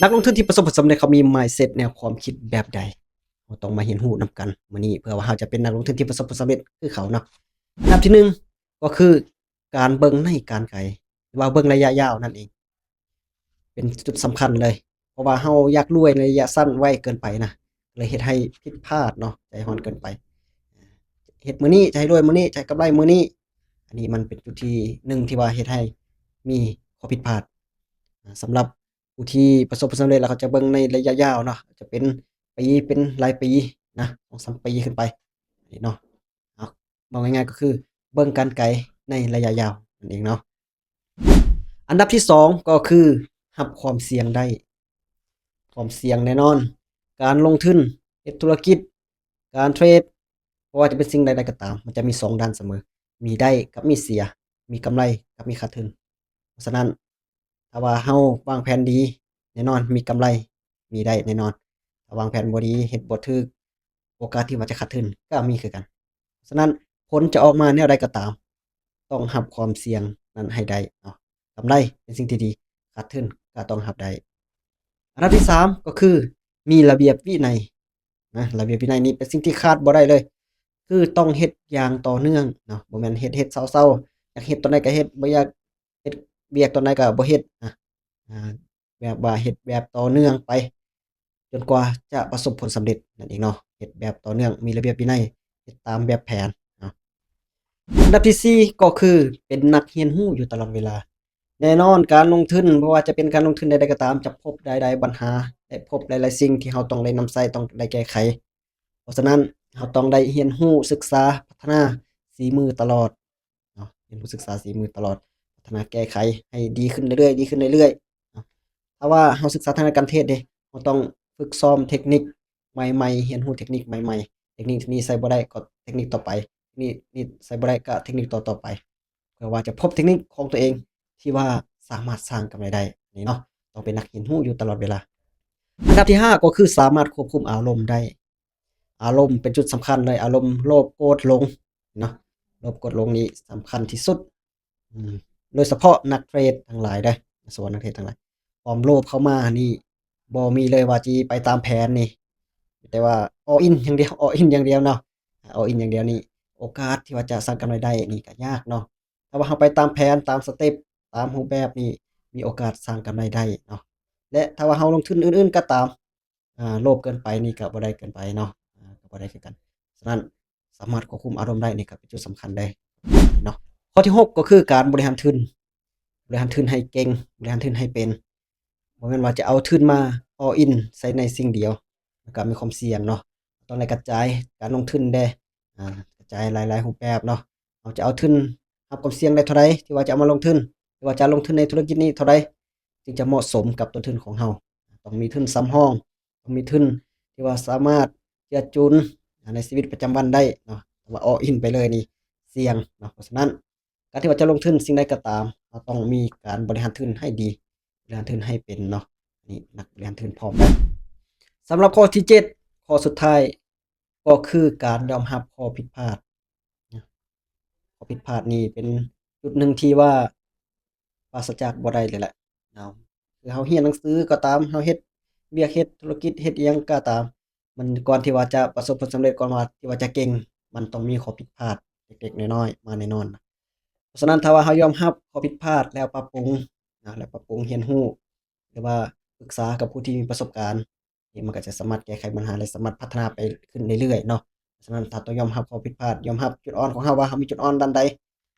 ນັກລົງທຶນທີ່ປະສົບຜົນສຳເລັດເຂົາມີ mindset ແນວຄວາມຄິດແບບໃດ? ເຮົາຕ້ອງມາຮຽນຮູ້ນຳກັນມື້ນີ້ ເພື່ອວ່າເຮົາຈະເປັນນັກລົງທຶນທີ່ປະສົບຜົນສຳເລັດຄືເຂົາເນາະ. ອັນດັບທີໜຶ່ງກໍຄືການເບິ່ງໃນການໄກ ຫຼືວ່າເບິ່ງໄລຍະຍາວນັ້ນເອງ ເປັນຈຸດສຳຄັນເລີຍ. ເພາະວ່າເຮົາຢາກລວຍໃນໄລຍະສັ້ນໄວເກີນໄປນະ ເລີຍເຮັດໃຫ້ຜິດພາດເນາະ ໃຈຮ້ອນເກີນໄປ. ເຮັດມື້ນີ້ຈະໃຫ້ລວຍມື້ນີ້ ຈະໃຫ້ກຳໄລມື້ນີ້ ອັນນີ້ມັນເປັນຈຸດທີໜຶ່ງທີ່ວ່າເຮັດໃຫ້ມີຂໍ້ຜິດພາດ. ອາ ສຳລັບຜູ້ທີ່ປະສົບຜົນສຳເລັດແລ້ວ ເຂົາຈະເບິ່ງໃນໄລຍະຍາວເນາະ ຈະເປັນປີ ເປັນຫຼາຍປີນະ ສອງສາມປີຂຶ້ນໄປ ນີ້ເນາະ. ເອົາ ເວົ້າງ່າຍໆກໍຄືເບິ່ງການໄກໃນໄລຍະຍາວນັ້ນເອງເນາະ. ອັນດັບທີສອງກໍຄືຮັບຄວາມສ່ຽງໄດ້. ຄວາມສ່ຽງແນ່ນອນ ການລົງທຶນ ເຮັດທຸລະກິດ ການເທຣດ ບໍ່ວ່າຈະເປັນສິ່ງໃດໆກໍຕາມ ມັນຈະມີສອງດ້ານສະເໝີ ມີໄດ້ກັບມີເສຍ ມີກຳໄລກັບມີຂາດທຶນ. ເພາະສະນັ້ນ ຖ້າວ່າເຮົາວາງແຜນດີ ແນ່ນອນມີກຳໄລ ມີໄດ້ແນ່ນອນ. ຖ້າວາງແຜນບໍ່ດີ ເຮັດບໍ່ຖືກ ໂອກາດທີ່ວ່າຈະຂາດທຶນກໍມີຄືກັນ. ສະນັ້ນ ຜົນຈະອອກມາແນວໃດກໍຕາມ ຕ້ອງຮັບຄວາມສ່ຽງນັ້ນໃຫ້ໄດ້ເນາະ. ກຳໄລເປັນສິ່ງທີ່ດີ ຂາດທຶນກໍຕ້ອງຮັບໄດ້. ອັນດັບທີສາມກໍຄືມີລະບຽບວິໄນນະ. ລະບຽບວິໄນນີ້ເປັນສິ່ງທີ່ຂາດບໍ່ໄດ້ເລີຍ ຄືຕ້ອງເຮັດຢ່າງຕໍ່ເນື່ອງເນາະ ບໍ່ແມ່ນເຮັດ ເຮັດເຊົາໆ ຢາກເຮັດຕອນໃດກໍເຮັດ ບໍ່ຢາກເຮັດວຽກຕອນໃດກໍບໍ່ເຮັດນະ. ອາ ແບບວ່າເຮັດແບບຕໍ່ເນື່ອງໄປ ຈົນກວ່າຈະປະສົບຜົນສຳເລັດນັ້ນເອງເນາະ. ເຮັດແບບຕໍ່ເນື່ອງ ມີລະບຽບວິໄນ ເຮັດຕາມແບບແຜນເນາະ. ອັນດັບທີສີ່ກໍຄືເປັນນັກຮຽນຮູ້ຢູ່ຕະຫຼອດເວລາ. ແນ່ນອນ ການລົງທຶນ ບໍ່ວ່າຈະເປັນການລົງທຶນໃດໆກໍຕາມ ຈະພົບຫຼາຍໆບັນຫາ ແລະ ພົບຫຼາຍໆສິ່ງທີ່ເຮົາຕ້ອງໄດ້ນຳໃຊ້ ຕ້ອງໄດ້ແກ້ໄຂ. ເພາະສະນັ້ນ ເຮົາຕ້ອງໄດ້ຮຽນຮູ້ສຶກສາພັດທະນາສີມືຕະຫຼອດ ເນາະ ຮຽນຮູ້ສຶກສາສີມືຕະຫຼອດ ພັດທະນາແກ້ໄຂໃຫ້ດີຂຶ້ນເລື້ອຍໆ ດີຂຶ້ນເລື້ອຍໆ ເນາະ. ຖ້າວ່າເຮົາສຶກສາທາງດ້ານການເທຣດເດ້ ເຮົາຕ້ອງຝຶກຊ້ອມເທັກນິກໃໝ່ໆ ຮຽນຮູ້ເທັກນິກໃໝ່ໆ ເທັກນິກນີ້ໃຊ້ບໍ່ໄດ້ກໍເທັກນິກຕໍ່ໄປ ເທັກນິກນີ້ໃຊ້ບໍ່ໄດ້ກໍເທັກນິກຕໍ່ໆໄປ ເພື່ອວ່າຈະພົບເທັກນິກຂອງຕົວເອງທີ່ວ່າສາມາດສ້າງກຳໄລໄດ້ ນີ້ເນາະ. ຕ້ອງເປັນນັກຮຽນຮູ້ຢູ່ຕະຫຼອດເວລາ. ອັນດັບທີຫ້າກໍຄືສາມາດຄວບຄຸມອາລົມໄດ້. ອາລົມເປັນຈຸດສຳຄັນເລີຍ ອາລົມໂລບໂກດຫຼົງເນາະ ໂລບໂກດຫຼົງນີ້ສຳຄັນທີ່ສຸດ ອືມ ໂດຍສະເພາະນັກເທຣດທັງຫຼາຍເດ້ ສະເພາະນັກເທຣດທັງຫຼາຍ ຄວາມໂລບເຂົ້າມານີ້ບໍ່ມີເລີຍວ່າຊິໄປຕາມແຜນນີ້ ແຕ່ວ່າ all in ຢ່າງດຽວ all in ຢ່າງດຽວເນາະ all in ຢ່າງດຽວນີ້ ໂອກາດທີ່ວ່າຈະສ້າງກຳໄລໄດ້ນີ້ກໍຍາກເນາະ. ຖ້າວ່າເຮົາໄປຕາມແຜນ ຕາມສະເຕັບ ຕາມຮູບແບບນີ້ ມີໂອກາດສ້າງກຳໄລໄດ້ເນາະ ແລະ ຖ້າວ່າເຮົາລົງທຶນອື່ນໆກໍຕາມ ອາ ໂລບເກີນໄປນີ້ກໍບໍ່ໄດ້ເກີນໄປເນາະ ອາ ກໍບໍ່ໄດ້ຄືກັນ. ສະນັ້ນ ສາມາດຄວບຄຸມອາລົມໄດ້ນີ້ກໍເປັນຈຸດສຳຄັນເດ້ເນາະ. ຂໍ້ທີຫົກກໍຄືການບໍລິຫານທຶນ ບໍລິຫານທຶນໃຫ້ເກັ່ງ ບໍລິຫານທຶນໃຫ້ເປັນ ບໍ່ແມ່ນວ່າຈະເອົາທຶນມາ all in ໃສ່ໃນສິ່ງດຽວ ແລ້ວກໍມີຄວາມສ່ຽງເນາະ. ຕ້ອງໄດ້ກະຈາຍການລົງທຶນເດ້ ອາ ກະຈາຍຫຼາຍໆຮູບແບບເນາະ. ເຮົາຈະເອົາທຶນຮັບຄວາມສ່ຽງໄດ້ເທົ່າໃດ ທີ່ວ່າຈະເອົາມາລົງທຶນ ຫຼືວ່າຈະລົງທຶນໃນທຸລະກິດນີ້ເທົ່າໃດ ຈຶ່ງຈະເໝາະສົມກັບຕົ້ນທຶນຂອງເຮົາ. ຕ້ອງມີທຶນສຳຮອງ ຕ້ອງມີທຶນທີ່ວ່າສາມາດເຈືອຈຸນໃນຊີວິດປະຈຳວັນໄດ້ເນາະ ແຕ່ວ່າ all in ໄປເລີຍນີ້ສ່ຽງເນາະ. ເພາະສະນັ້ນ ການທີ່ວ່າຈະລົງທຶນສິ່ງໃດກໍຕາມ ເຮົາຕ້ອງມີການບໍລິຫານທຶນໃຫ້ດີ ບໍລິຫານທຶນໃຫ້ເປັນເນາະ. ນີ້ນັກບໍລິຫານທຶນພ້ອມແລ້ວ. ສຳລັບຂໍ້ທີເຈັດ ຂໍ້ສຸດທ້າຍ ກໍຄືການຍອມຮັບຂໍ້ຜິດພາດ. ຂໍ້ຜິດພາດນີ້ເປັນຈຸດໜຶ່ງທີ່ວ່າປາສະຈາກບໍ່ໄດ້ເລີຍແຫຼະເນາະ. ຄືເຮົາຮຽນໜັງສືກໍຕາມ ເຮົາເຮັດວຽກ ເຮັດທຸລະກິດ ເຮັດອີ່ຫຍັງກໍຕາມ ມັນ ກ່ອນທີ່ວ່າຈະປະສົບຜົນສຳເລັດ ກ່ອນວ່າທີ່ວ່າຈະເກັ່ງ ມັນຕ້ອງມີຂໍ້ຜິດພາດເລັກໆນ້ອຍໆມາແນ່ນອນ. ເພາະສະນັ້ນ ຖ້າວ່າເຮົາຍອມຮັບຂໍ້ຜິດພາດ ແລ້ວປັບປຸງນະ ແລ້ວປັບປຸງ ຮຽນຮູ້ ຫຼືວ່າປຶກສາກັບຜູ້ທີ່ມີປະສົບການ ນີ້ມັນກໍຈະສາມາດແກ້ໄຂບັນຫາ ແລະ ສາມາດພັດທະນາໄປຂຶ້ນເລື້ອຍໆເນາະ. ເພາະສະນັ້ນ ຖ້າຕ້ອງຍອມຮັບຂໍ້ຜິດພາດ ຍອມຮັບຈຸດອ່ອນຂອງເຮົາ ວ່າເຮົາມີຈຸດອ່ອນດ້ານໃດ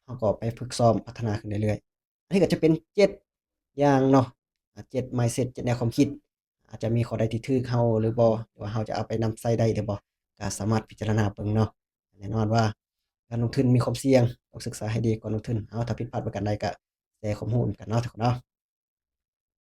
ເຮົາກໍໄປຝຶກຊ້ອມພັດທະນາຂຶ້ນເລື້ອຍໆ. ອັນນີ້ກໍຈະເປັນເຈັດຢ່າງເນາະ ອາ ເຈັດ mindset ເຈັດແນວຄວາມຄິດ ອາດຈະມີຂໍ້ໃດທີ່ຖືກເຮົາຫຼືບໍ່ ຫຼືວ່າເຮົາຈະເອົາໄປນຳໃຊ້ໄດ້ຫຼືບໍ່ ກໍສາມາດພິຈາລະນາເບິ່ງເນາະ. ແນ່ນອນວ່າການລົງທຶນມີຄວາມສ່ຽງ ຕ້ອງສຶກສາໃຫ້ດີກ່ອນລົງທຶນ. ເອົາ ຖ້າຜິດພາດປະການໃດກໍແຊຄວາມຮູ້ນຳກັນເນາະທຸກຄົນເນາະ.